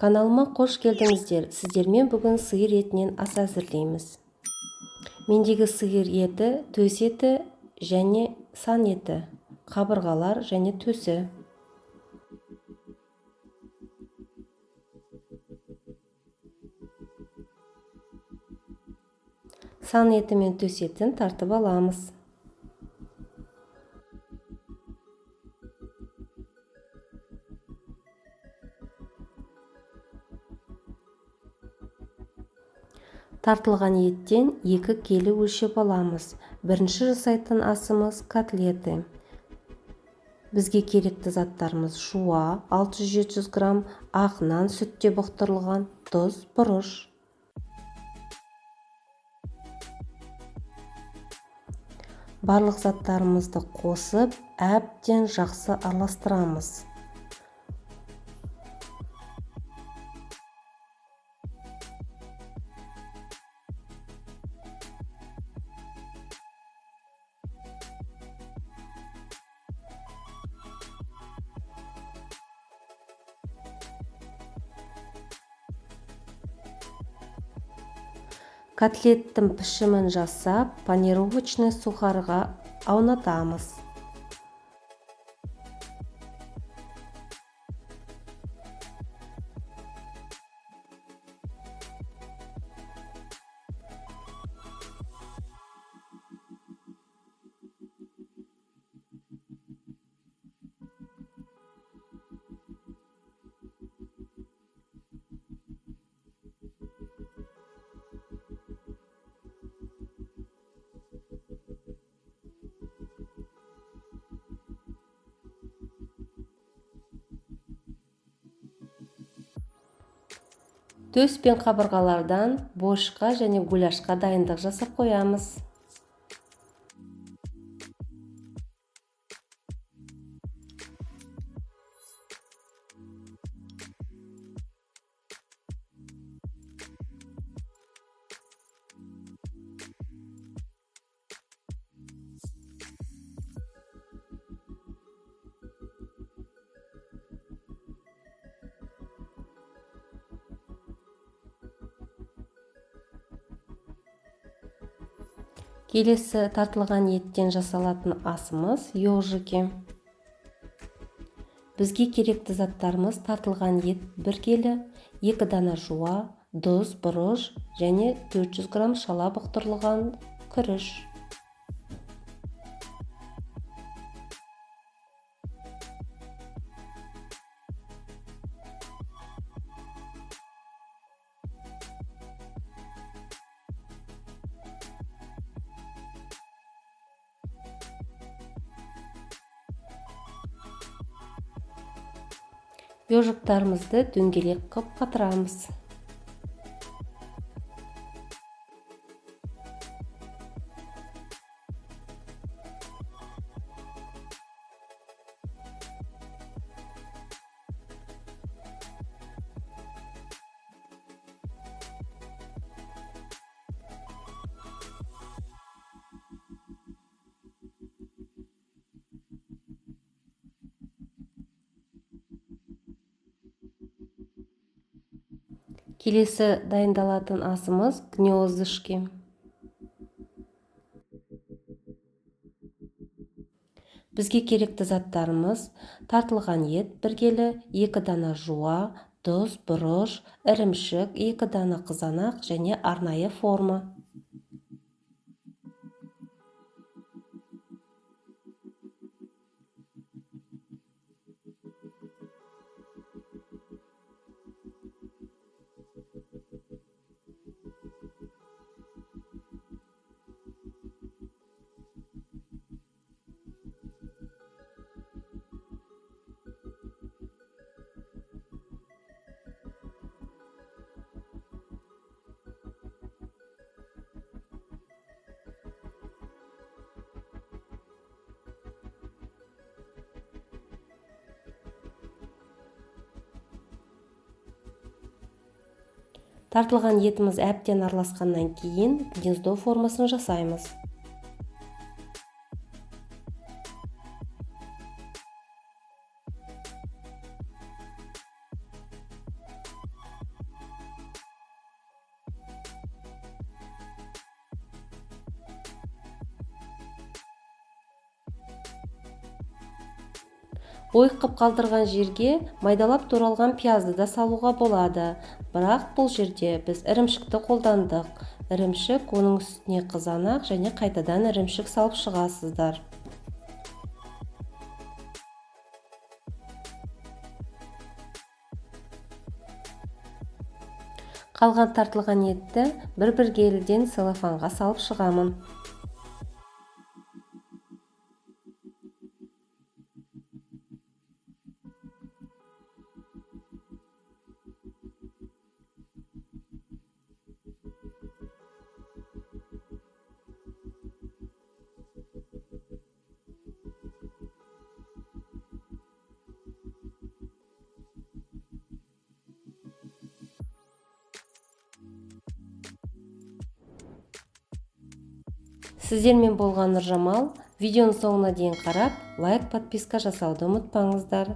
Каналыма қош келдіңіздер. Сіздермен бүгін сиыр етінен ас әзірлейміз. Мендегі сиыр еті, төс еті және сан еті, қабырғалар және төсі. Сан еті мен төс етін тартып аламыз. Тартылған еттен 2 келі өлшеп аламыз. Бірінші жасайтын асымыз котлеты. Бізге керекті заттарымыз жуа 600-700 грамм, ақ нан сүтте бұқтырылған, тұз, бұрыш. Барлық заттарымызды қосып, әбден жақсы араластырамыз. Котлеттің пішімін жасап, панировочный сухарға аунатамыз. Төс пен қабырғалардан борщқа және гуляшқа дайындық жасап қоямыз. Келесі тартылған еттен жасалатын асымыз ежики. Бізге керекті заттарымыз тартылған ет 1 келі, 2 дана жуа, тұз, бұрыш және 400 грамм шала бұқтырылған күріш. Ежиктарымызды дөңгелек қып қатырамыз. Келесі дайындалатын асымыз гнездышки. Бізге керекті заттарымыз тартылған ет 1 келі, 2 дана жуа, тұз, бұрыш, ірімшік, 2 дана қызанақ және арнайы форма. Тартылған етіміз әбден араласқаннан кейін гнездо формасын жасаймыз. Ойық қып қалдырған жерге майдалап туралған пиязды да салуға болады. Бірақ бұл жерде біз ірімшікті қолдандық. Ірімшік, оның үстіне қызанақ және қайтадан ірімшік салып шығасыздар. Қалған тартылған етті бір-бір келіден целлофанға салып шығамын. Сіздермен болған Нұржамал. Видеоның соңына дейін қарап, лайк, подписка жасауды ұмытпаңыздар.